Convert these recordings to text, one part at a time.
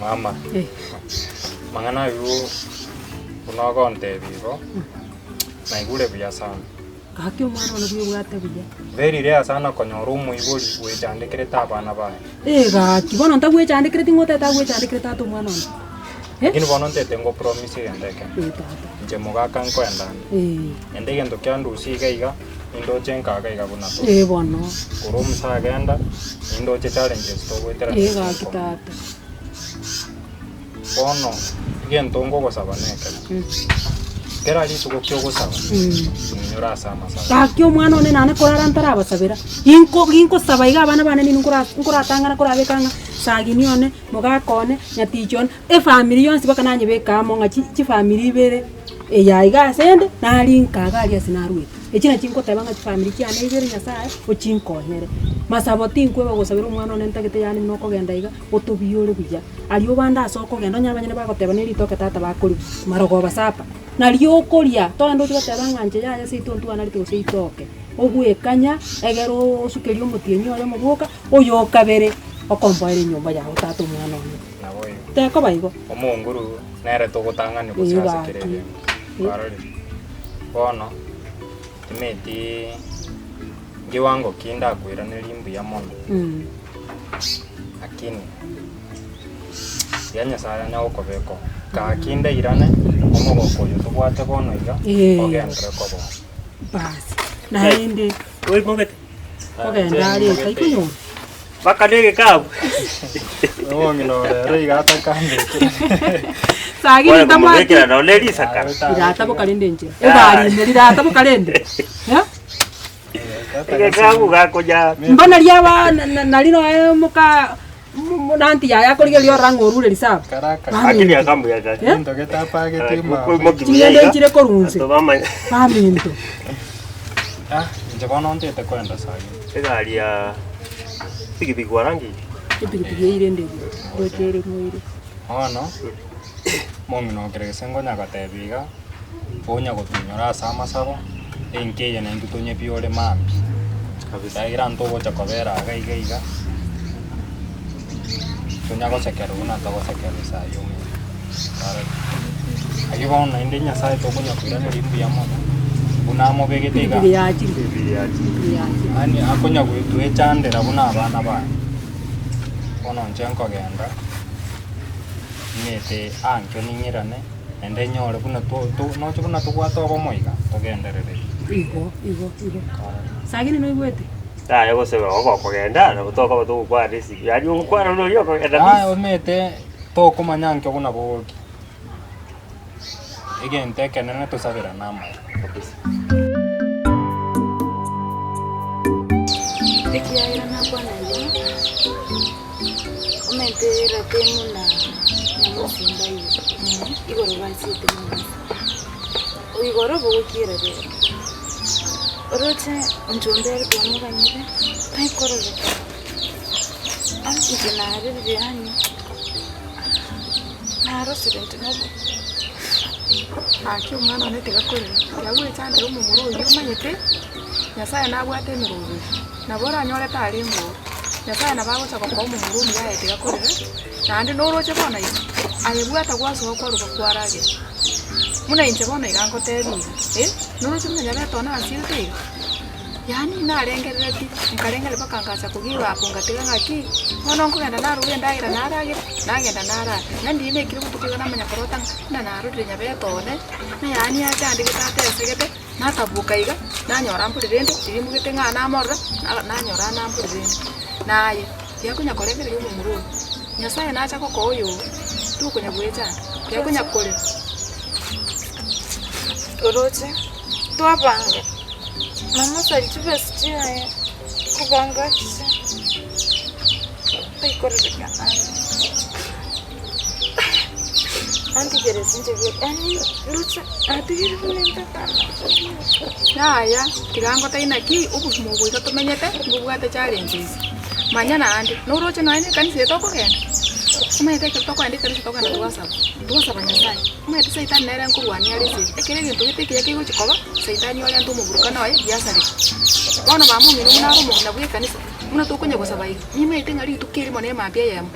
Mama, Eh. mang'ana aywo buna ogontebia igo, naigure buya sana. Gaki omwana one buya obwate buya. Very rare sana konyora omoibori bwechandekerete abana baye. Eh gaki, bono ntagwechandekereti ng'o otagete agwechandekere tata omwana one? Eh? Lakini bono ntete ngo promise egento ekemo. Eh tata. Inche mogaka nkoenda ande. Eh. Naende egento kiandusia iga iga, nindoche nkaga iga buna tore. Eh bono. Korwa omusa agenda, nindoche challenges togoetera Eh gaki tata. Bono egento ngogosaba nekemo, kera rituko ki ogosaba, ng'inyore ase amasabo. Gaki omwana one nane korara ntarabasabera, ginko ginkosaba iga abana bane nini nkora nkoratang'ana korabeka ng'a sagini one, mogaka one, nyatichi one, efamiri yonsi mpaka nanyebeka amo ng'a chi chifamiri ibere, eya iga ase ende, nari nka iga aria ase narwete. Echi nachi nkoteba ng'a chifamiri chiane ibere Nyasaye, ochinkonyere. Masabo tinkweba gosabera omwana one ntagete yaani buna okogenda iga. Otobiore buya. Aria obande ase okogenda, onye abanyene bagoteba ne ritoke tata bakoria marogoba sapa, nario okoria, togende ochie goteba ng'a inche yaya seito ntwanarete gose itoke. Ogwekanya, egere osukerie omotienyi oyomo bwoka, oyo okabere, okomboera enyomba yago tata omwana one. Naboigo. Tekoba igo. Omonguru nere togotang'ania gose Ee ase kera gaki. egento. Kwarorire? Bono, timeti nkiwango ki ndakoiranerie mbuya mono. Lakini tiga Nyasaye anya gokobeka oo. Gaki ndairane, omogoko oyo tobwate bono iga, Ee. ogenderere koba oo. Basi, naende Oimogete kogenda are taikonyora. mpaka na egekabu. Omong'ina ore ere iga atakambekire. Sagini Kware ntamwati. komobekera nonye ne risakara. Rirataboka rende enchera. Egari ime rirataboka rende. Eh? Egekabu gakonya. Mbono riaba nari noe moka nanti yaye akorigereria orora ng'a orure risabu. Lakini akambuya gaki. Eh? Ching'ende nchire korwa inse. Baminto. Ah, inche bono ntete koenda sahi. Egari ya pikipiki kwarangeire? Epikipiki eire ende igoro, ndoche ere ng'o ere. Bono, omong'ina okere gese ngonya gotebia iga. Onya gotunyora ase amasabo, enka eye naintwe tonyebiore mambia. Ekiagera ntogocha kobera iga iga iga, tonya gosekerwa buna togosekerwa esaa ya omoika. Ayio bono naende Nyasaye tokonya koiraneria mbuya mono, buna amobegete iga, Epikipiki yachire. Epikipiki yachire. yaani akonya goetwechandera buna abana baye. Bono inche nkogenda, ng'ete ankio ning'irane. Naende nyore buna to to noche buna tobwate obomo iga, togenderererie. Igo, igo, igo. Sagini noigwete? Yaya gose ogokogenda nabo tokoba togokwana esimi, yaani ogokwana buna oria okogenda Yaya busy. omanyete tokomanya nkio buna bogokia, egento ekenene tosaberane amaya. Kabisa. Ekiagera nakwana iga, Omente ratemu na nyamosimba igo, igoro bachiete mono. Igoro bogokiera rero. Oroche onchombe ere twamoganyire, taikororeka. Ah, inche narerire yaani, narosire inche nabo. Gaki omwana one tiga korera, tiga gwechandera omomura oyio omanyete, Nyasaye nabwate emeroberio, nabo oranyore tarenge oo, Nyasaye nabo agocha gokoa omomura omuya aye tiga korera, naende noroche bono iga, aye bwata gwasoa kwaruga kwaragera. Buna inche bono iga ngotebia iga, eh, noroche buna nyabete one asirete iga, yaani narengereretie, nkarengereria mpaka ngacha ko give up ngatiga ng'aki, bono nkogenda naruga endagera naragera, nagenda narara. Ng'a ndiria naikire botuko iga namanya korota ng'a buna narorire nyabete one, ng'a yaani achandegete atesegete, nataboka iga, nanyora mbori rende, riria mbugete ng'a namorora, na nanyora nambori rende. Naye, tiga konya korengereria omomura oyo, Nyasaye nacha gokoa oyogo, tokonya goechanda, tiga konya korera. Oroche, twabanga, mama osari chibesa chiaye, kobanga achiche, taikororeka ande. Antigereti inche bweka, yaani ndoche natigire buna entakana. Yaya, tiga ngotebi naki, obogima obo iga tomenyete, mbobwate challenges. Manya naende, noroche nonya na ekanisa eye tokogenda, omanyete ekero tokogenda ekanisa tokogenda twasaba, twasaba Nyasaye, omanyete saitani nere nkorwania are esegi, ekero egento gete ekiya kegochi koba, saitani orente omoburukano oye, giasareka. Bono mama omino buna are omong'ina bwa ekanisa, buna tokonya gosaba iga, nimanyete ng'a rituko erimo na emambia eyemo.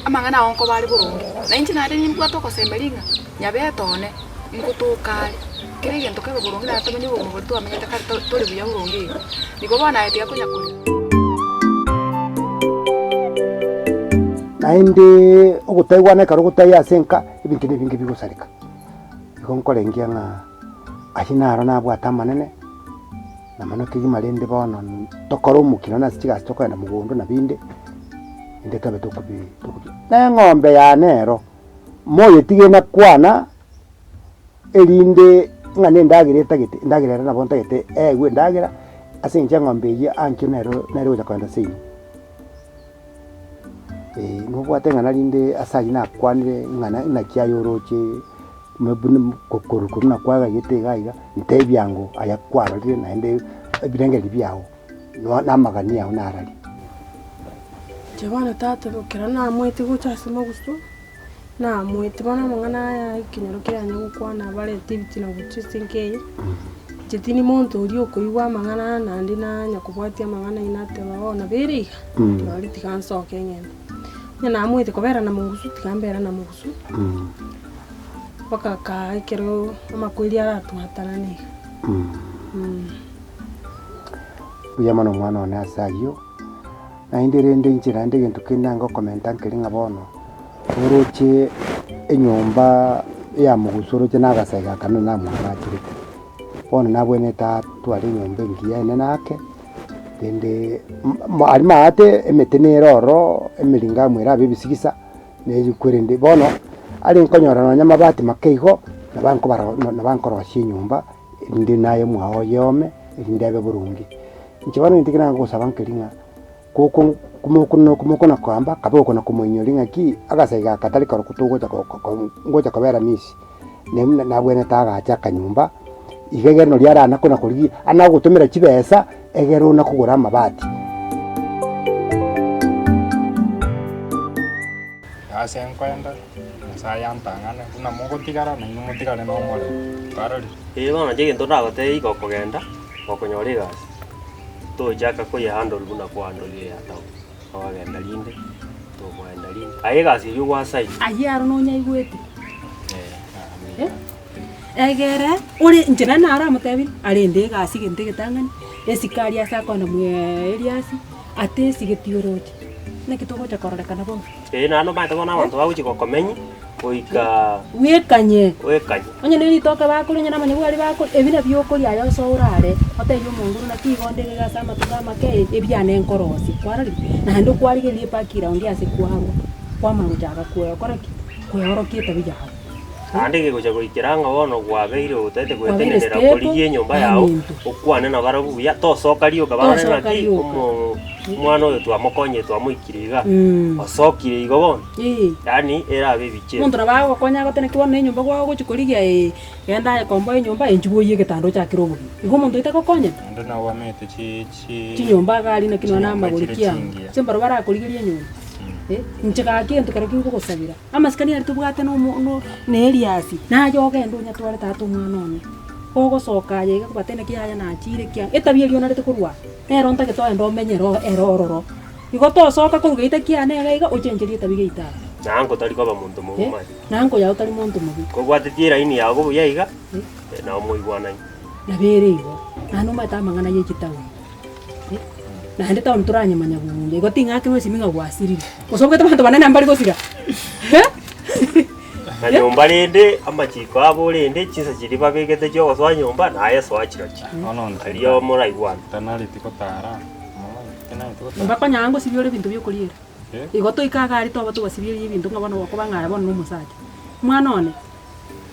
Amang'ana ao nkoba are boronge. Na inche naende nimbwate ogosemeria ng'a nyabete one nkotoka are, kera egento kebe boronge naende tomenye obogima boria twamenyete kare tore buya boronge iga. Nigo bono aye tiga konya korera. Naende ogotaigwana ekero ogotaiyo ase enka, ebinto na ebinge bigosareka. Igo nkorengia ng'a ayio naro nabwate amanene, na mono kegima rende bono tokore omokino nase chigasi tokogenda mogondo na binde, rende tobe tokobi tokobi. Na eng'ombe yane ero, moyetige nakwana, erinde ng'a na endagera etagete, endagera ere nabo ntagete eegwe endagera, ase eng'encho eng'ombe eyio ankio nero nere ogocha kogenda seino. Nobwate eng'ana rinde ase ayio nakwanire ng'ana naki aye oroche korwa buna kwagayete iga iga, ntebia ango aya kwarorire naende ebirengererio biago na amagani ao narari. Inche bono tata ekero namoete gocha ase mogusu, namoete bono amang'ana aya ekenyoro kiane gokwana barete ebitina gochia ase enka eye, inche tindi monto oria okoigwa amang'ana aya naende nanya kobwatia amang'ana ayio nateba bono nabo ere iga, rirorio tiga nsoke ng'ende. Onye namoete kobera na mogusu tiga mbere na mogusu, mpaka kaa ekero amakweri aratwatanane iga. Mbuya mono omwana one ase ayio. Naende rende inche naende egento kende nange okomenta nkeri ng'a bono, oroche enyomba ya mogusu oroche na agasaiga aka nonye namwagacherete, bono nabwenerete atware enyomba engiya enene ake, rende aria maate emete nere ororo, emeringamu erabe ebisigisa, na erikwe rende. Bono, are nkonyora nonye amabati make igo, nabo nkobara nabo nkorosia enyomba, erinde naye omwao oyome, erinde abe boronge. Inche bono gento ekio nagosaba nkeri ng'a goko mokona koamba kabe okona komoinyoria ng'aki agasaiga aka tari korokwo togocha ko- ko ngocha kobera misi, nere nabwenerete agache akanyomba, iga egere noria arana kona korigia ana gogotomera chibesa egere ona kogora amabati. Ase nkoenda, Nyasae antang'ane, buna mogotigara, nainwe motigare nomorero. Twarorire? Ee bono inche egento ndagotebie iga okogenda, gokonyora egasi, tochaka koyehandle buna kwahandorire eya town, okogenda rinde, tokoenda rinde, aye egasi eywo gwasaini. Ayio aro nonyaigwete. Eh? Egere ore inche nare naramotebirie, arende egasi egento egetang'ani, esikari ase akoenda mwaa Elias, ate esigeti oroche, naki togocha kororekana bobe. Ee, naende nomanyete bono abanto bagochia gokomenya goika Bwekanye. Bwekanye. Onye ne ritoke bakoria, onye namanyabwari aria bakoria, ebi nabio okoria aye ase orare, otebie omonguru naki igo onde iga ase amatuko amake ebiane nkorosia, kwarorire? Naende okwarigereria ebackground ase kwarwa, kwamanya gochaka kogokora ki? Kweorokia etabi yago. Naende gegocha goikera ng'a bono gwabeire otagete Kwabeire gwetenenera stable, korigia enyomba yao, aminto. okwane nabarabwo buya, tosoka rioka barore Tosoka ng'aki rioka. omo omwana oyo twamokonyire twamoikire iga, Mm. osokire igo bono, Ee. yaani erabe ebichenu. Omonto nabo agokonya agote naki bono na enyomba gwago ogochia korigia ee, genda aye komboa enyomba inchuo oyie egetanda ochakere obogima. Igo omonto oito agokonyete? Naende nabo bamaete chi chi Chinyomba iga aria naki nonya na chinyomba amagori chire kiang'o. chingiya. Ase mbarabwo barakorigerie enyomba. Eh, inche gaki egento keria kingogosabera. Amasikani aria tobwate nomo no na Eliasi, naye ogende onyatware tata omwana one. Kogosoka aye iga kobatebia naki yaya nachire kia etabia eria onarete korwa aa, nero ntagete ogende omenye ero ere ororo. Igo tosoka korwa geita kiane iga iga ochencherie etabia geita aa. Na ango tari koba monto mobe Eh, omanye. na ango yao tari monto mobe. Kobwatetie eraini yago buya iga, Eh. nabo moigwanaine. Nabo ere igo, naende omanyete amang'ana ye chitaoni. Naende town toranyemanya buya, igo ting'akerwa esimi ng'a gwasirire. Gose obwate abanto banene mbari gosira? Na nyomba rende, amachiko abo orende, chinsa chiria babegete chiogosoa nyomba, naye soa chirochio. Bono Erio moraigwane. Ntanareti gotara, tinareti gotara. Mbakonyara ngosibia ore ebinto bia okoriera. Eh? Igo toika iga aria toba togosibieria ebinto ng'a bono gokoba ng'a aye bono na omosacha. Mwana one,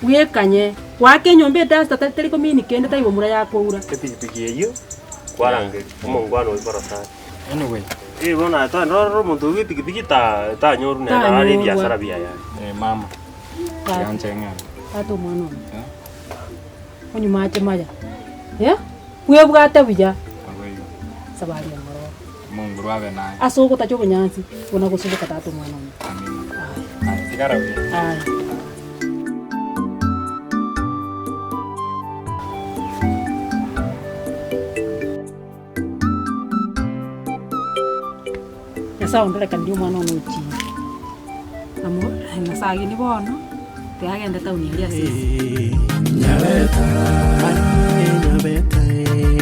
Bwekanye, goaka enyomba edasta tari tari komini kende taibo mura yakoura. Epikipiki eyio kwarangeria omongwana oyio korosana. Anyway. Eh bono aye togende orore omonto oyio bw'epikipiki ta tanyorwa nere are Tanyorwa. ebiasara biaye are. Eh mama, Tata. tiga nche ng'ende. Tata omwana one. Eh? Onywe mache maya. Eh? Bwebwate buya. Nabo igo. Sabari engororo. Omonguru abe naye. Ase ogotacha obonyansi, buna gosuboka tata omwana one. Amina. Aye. Aye, tigara buya. Aye. Nyasae ondorekanirie omwana one ochiire. Na sagini bono, tiga agende town eria ase esimi. Nyabeta, aye Nyabeta.